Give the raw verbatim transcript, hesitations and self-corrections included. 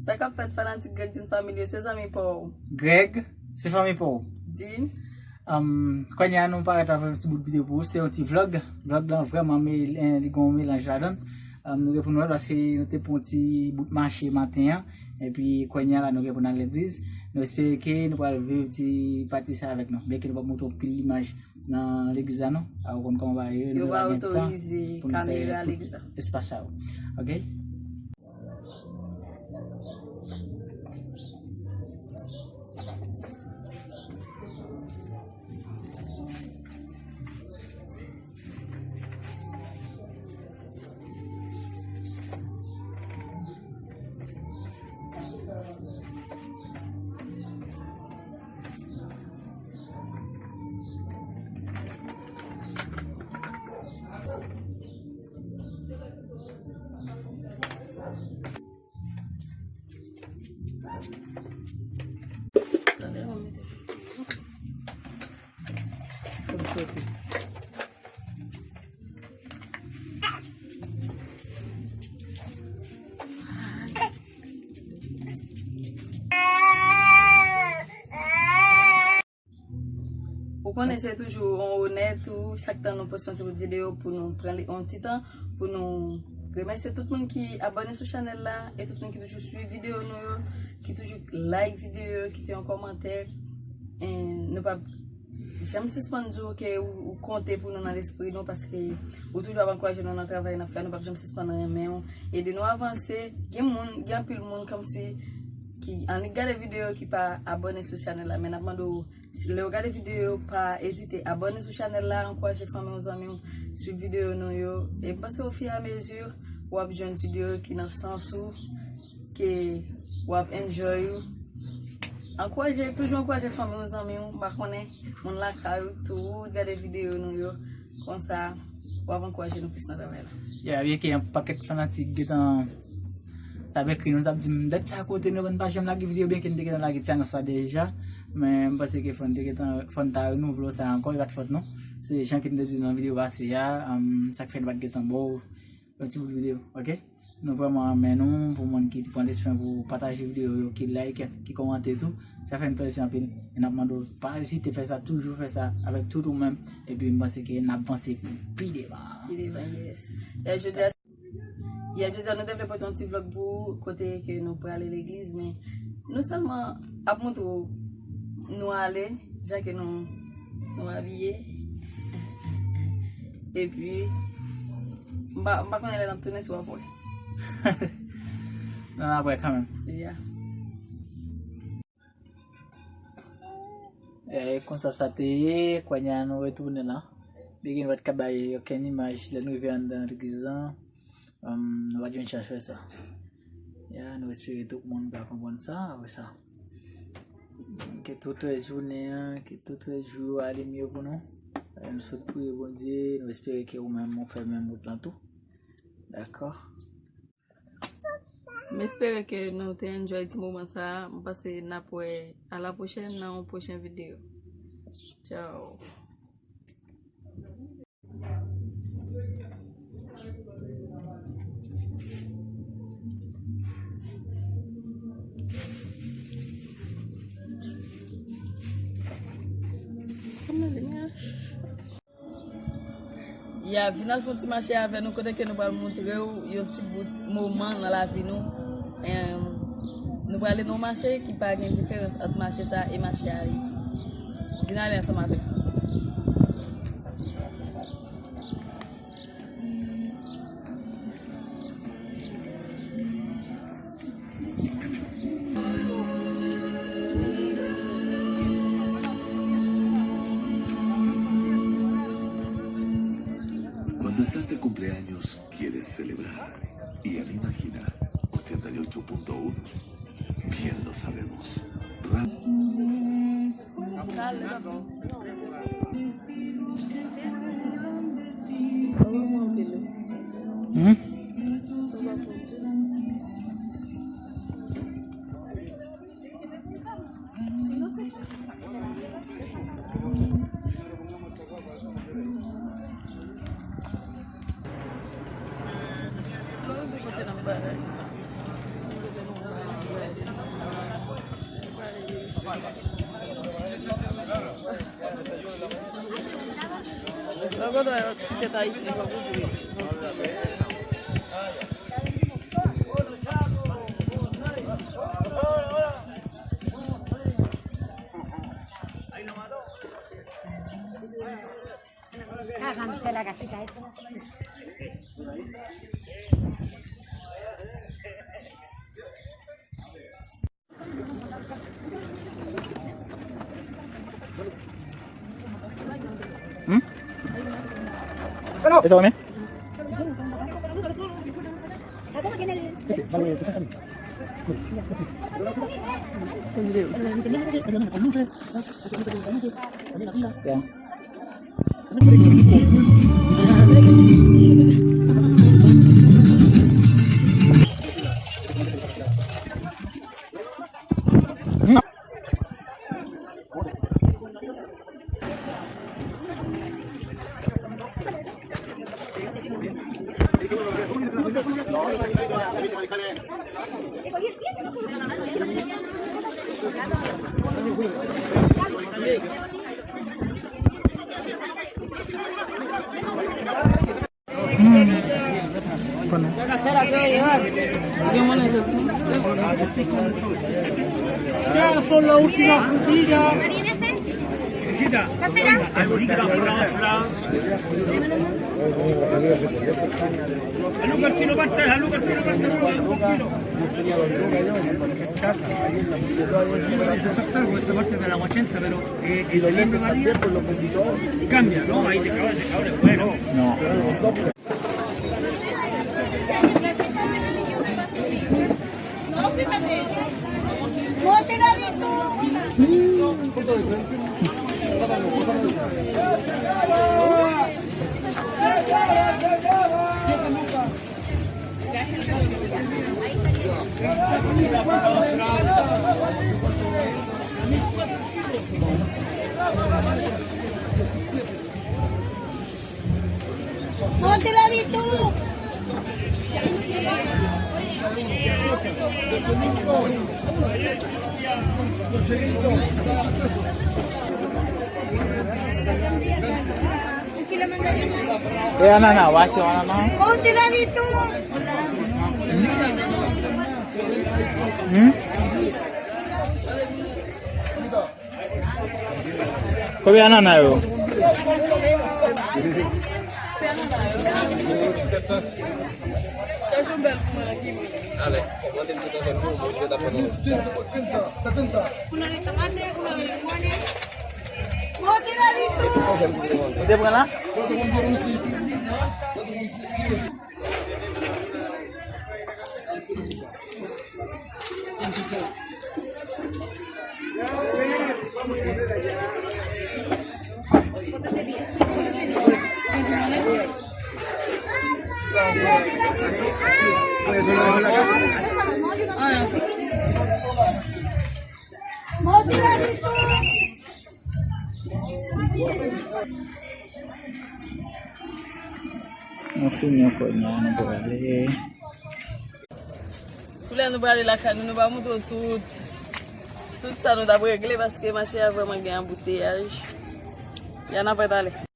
Sa k ap fèt, fanatik Greg Dean Family yo, se zanmi pa w Greg, se fanmi pa w Dean. Um, kounye a nou parèt avèk yon ti bout videyo pou ou. Se yon ti vlog. Vlog lan vrèman me, eh, li gen yon melanj ladan l. Um, nou gen pou nou wè paske nou te pran yon ti bout mache maten an. Epi kounye a la nou gen pou n al legliz. Nou espere ke nou pral viv ti pati sa avèk nou. Byenke nou p ap montre anpil imaj nan legliz la non. A, ou konn kòman bagay yo ye, nou pa gen tan pou nou fè tout espas sa yo. Yo pa otorize kamera legliz la. Ok? Ou konnen se toujou yon onè tou, chak tan nou poste yon ti bout videyo pou nou pran li, yon ti tan pou nou remèsye tout moun ki abòne sou chanèl la e tout moun ki toujou swiv videyo nou yo, ki toujou like videyo yo, kite yon kòmantè. E nou p ap janm sispann di w ke ou, ou konte pou nou nan lespri nou, paske ou toujou ap ankouraje nou nan travay n ap fè, nou p ap janm sispann renmen w, ede nou avanse. Gen moun, gen anpil moun kòmsi ki annik gade videyo yo ki pa abòne sou chanèl la, men n ap mande w, lè w gade videyo yo, pa ezite abòne sou chanèl la, ankouraje fanmi w, zanmi w, swiv videyo nou yo. E m panse ofiyamezi, w ap jwenn videyo ki nan sans ou, ke w ap enjoy ou. Ankouraje, toujou ankouraje fanmi w, zanmi w, m pa konnen, moun lakay ou, tou gade videyo nou yo. Konsa, w ap ankouraje nou plis nan travay la. Ya, byenke yon pakèt fanatik gentan t ap ekri nou, t ap di m, dat sa kote nou, nou pa janm lage videyo, byenke nou te gentan lage ti anons la deja. Men m panse ke fò n te gentan, fò n ta renouvle sa ankò, e pa t fòt nou. Se jan ke n te di nan videyo pase a, um, sa k fè n pa t gentan ba w yon ti bout videyo, ok? Nou vrèman renmen nou, pou moun ki pran leswen pou pataje videyo yo, ki like, ki kòmante tou. Sa fè n plezi anpil. E n ap mande w pa ezite fè sa, toujou fè sa avèk tout ou menm. Epi m panse ke n ap vanse pi devan. Pi devan, yes. E jodi a, yè, jodi a, nou te vle pote yon ti vlog pou ou, kote ke nou prale legliz, men nou sèlman ap montre w nou ale, jan ke nou, nou abiye. Epi, m pa, m pa konnen lè n ap tounen si w ap wè. Non, n ap wè kanmenm. Ya. E konsa sa te ye, kounye a nou retounen la. Byenke nou pa t ka bay okenn imaj lè nou rive anndan legliz lan. Um, nou pa t jwenn chans fè sa. Ya, nou espere tout moun ka konprann sa, apre sa. Ke tout rès jounen an, ke tout rès jou yo ale mye pou nou. E nou sot priye Bondye, nou espere ke ou menm ou fè menm wout lan tou. Dakò? M espere ke nou te enjoy ti moman sa a. M panse n ap wè a la pwochèn nan yon pwochen videyo. Tchao. Ya, vin al fè yon ti mache avè nou, kote ke nou pral montre w yon ti bout moman nan lavi nou. Em, nou prale nan yon mache ki pa gen diferans ant mache sa a e mache Ayiti. Vin ale ansanm avèk nou. Cuando estás de cumpleaños, quieres celebrar. Y al imaginar ochenta y ocho punto uno, bien lo sabemos. Ra- Hmm? Lè w gen dwa yon tikèt ayisyen, fòk ou di. Hmm? Esa w renmen? Yeah. Cambia, ¿no? Ahí te cabe, te cabe, bueno. No. Monte la vitou. E anana, w achte anana? Monte la vitou. Hmm? Konbyen anana yo? Ou te pran la? Nou fini ankò, nou, nou prale. Koulè nou prale lakay nou, nou pa montre w tout, tout sa nou t ap regle paske mache a vrèman gen anbouteyaj. Ya n ap prale.